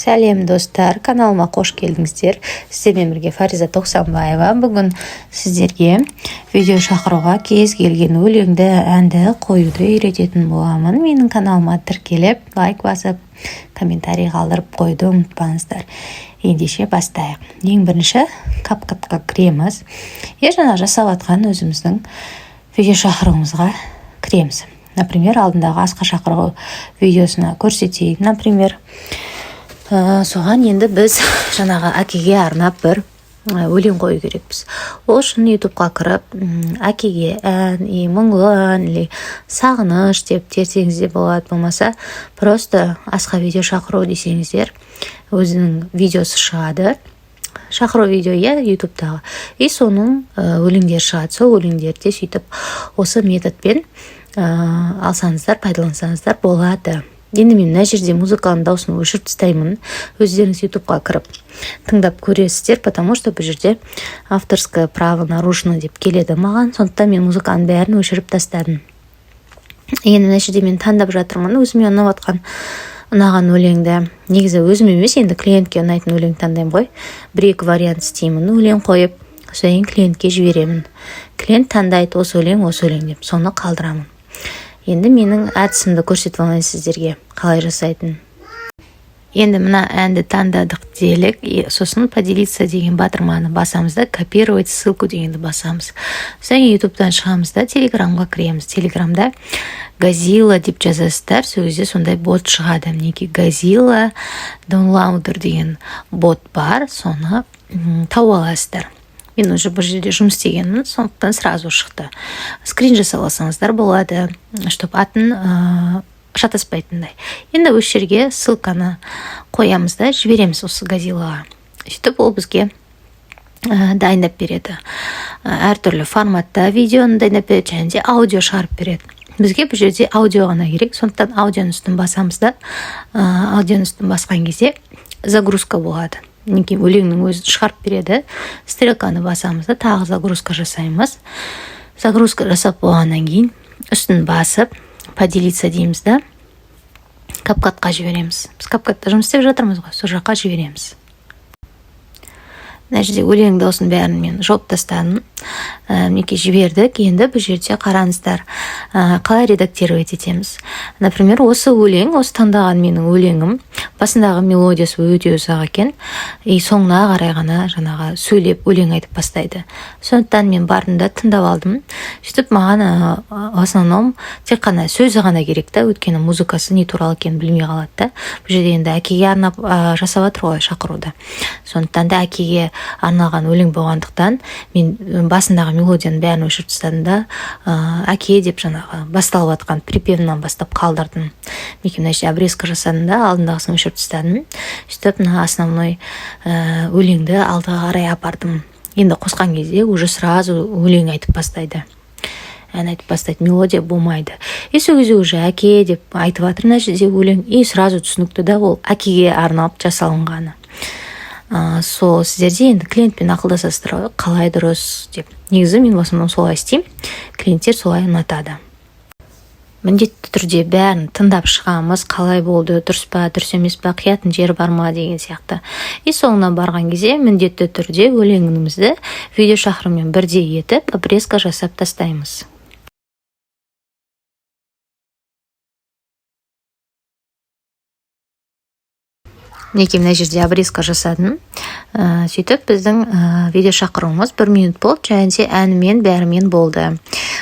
Сәлем, достар! Каналыма қош келдіңіздер! Сіздермен бірге Фариза Тоқсанбаева. Бүгін сіздерге видео шақыруға кез келген өлеңді, әнді қоюды үйрететін боламын. Менің каналыма тіркеліп, лайк басып, комментарий қалдырып қоюды ұмытпаңыздар. Ендеше, бастайық. Ең бірінші CapCut-қа кіреміз и жаңа жасап жатқан өзіміздің видео шақыруымызға кіреміз. Например, алдындағы асқа шақыру видеосына көрсетейік, например. Соған енді біз жаңағы әкеге арнап бір өлең қою керекпіз. Ол үшін Ютубқа кіріп, әкеге ән и мұңлы ән или сағыныш деп терсеңіз де болады, болмаса просто асқа видео шақыру десеңіздер, өзінің видеосы шығады, шақыру видео, иә, Ютубтағы, и соның өлеңдері шығады. Сол өлеңдерді сөйтіп осы методпен алсаңыздар, пайдалансаңыздар болады. Енді мен мына жерде музыканың дауысын өшіріп тастаймын, өздеріңіз Ютубқа кіріп тыңдап көресіздер, потому что бұл жерде авторское право нарушено деп келеді маған. Сондықтан мен музыканың бәрін өшіріп тастадым. Енді мына жерде мен таңдап жатырмын өзіме ұнап жатқан, ұнаған өлеңді. Негізі өзім емес, енді клиентке ұнайтын өлең таңдаймын ғой. Бір екі вариант істеймін өлең қойып, содан кейін клиентке жіберемін. Клиент таңдайды, осы өлең, осы өлең деп, соны қалдырамын. Енді менің әдісімді көрсетіп алайын сіздерге, қалай жасайтынын. Енді мына әнді таңдадық делік, сосын «Поделиться» деген батырманы басамыз да, «Копировать ссылку» дегенді басамыз. Содан кейін Ютубтан шығамыз да, Телеграмға кіреміз. Телеграмда «Газила» деп жазасыздар, сол кезде сондай бот шығады. Мінекей, «Газила Downloader» деген бот бар, соны тауып аласыздар. Мен уже бұл жерде жұмыс істегенмін, сондықтан сразу шықты. Скрин жасап алсаңыздар болады, чтобы атын шатаспайтындай. Енді осы жерге ссылканы қоямыз да, жібереміз осы Газилаға. Сөйтіп ол бізге дайындап береді, әртүрлі форматта видеоны дайындап береді және де аудио шығарып береді. Бізге бұл жерде аудио ғана керек, сондықтан аудионың үстін басамыз да, аудионың үстін басқан кезде загрузка болады. Мінекей, өлеңнің өзін шығарып береді. Стрелканы басамыз да, тағы загрузка жасаймыз. Загрузка жасап болғаннан кейін үстін басып, «Поделиться» дейміз да, CapCut-қа жібереміз. Біз CapCut-та жұмыс істеп жатырмыз ғой, сол жаққа жібереміз. Мына жерде өлең дауысын бәрін мен жауып тастадым. Мінекей, жібердік. Енді бұл жерде қараңыздар, қалай редактировать етеміз. Например, осы өлең, осы таңдаған менің өлеңім, басындағы мелодиясы өте ұзақ екен и соңына қарай ғана жаңағы сөйлеп, өлең айтып бастайды. Сондықтан мен бардым да, тыңдап алдым. Сөйтіп маған в основном тек қана сөзі ғана керек та, өйткені музыкасы не туралы екенін білмей қалады да. Бұл жерде енді әкеге арнап жасап жатыр ғой шақыруды. Сондықтан да әкеге арналған өлең болғандықтан, мен басындағы мелодияның бәрін өшіріп тастадым да, әке деп жаңағы басталып жатқан припевынан бастап қалдырдым. Мінекей, мына жерде обрезка жасадым да, алдындағысын өшіріп тастадым. Сөйтіп мына основной өлеңді алдыға қарай апардым. Енді қосқан кезде уже сразу өлең айтып бастайды, ән айтып бастайды, мелодия болмайды. И сол кезде уже әке деп айтып жатыр мына жерде өлең, и сразу түсінікті да, ол әкеге арналып жасалынғаны. Сол сіздерде енді клиентпен ақылдасасыздар ғой, қалай дұрыс деп. Негізі мен в основном солай істеймін, клиенттер солай ұнатады. Міндетті түрде бәрін тыңдап шығамыз, қалай болды, дұрыс па, дұрыс емес па, қиятын жері бар ма деген сияқты. И соңына барған кезде міндетті түрде өлеңімізді видео шақырумен бірдей етіп обрезка жасап тастаймыз. Мінекей, мына жерде обрезка жасадым. Сөйтіп біздің видео шақыруымыз 1 минут болды және де әнімен, бәрімен болды.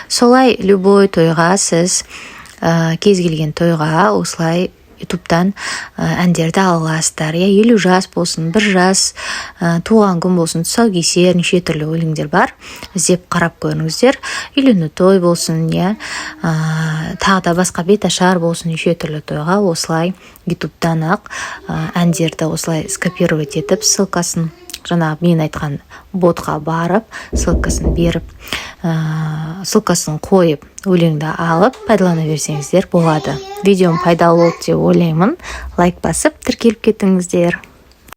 Солай любой тойға сіз, кез келген тойға осылай Ютубтан әндерді ала аласыздар, иә. 50 жас болсын, 1 жас, туған күн болсын, тұсаукесер, неше түрлі өлеңдер бар, іздеп қарап көріңіздер. Үйлену той болсын, иә, тағы да басқа беташар болсын, неше түрлі тойға осылай Ютубтан ақ әндерді осылай скопировать етіп, ссылкасын жаңағы мен айтқан ботқа барып, ссылкасын беріп, ссылкасын қойып, өлеңді алып пайдалана берсеңіздер болады. Видеом пайдалы болды деп ойлаймын. Лайк басып, тіркеліп кетіңіздер.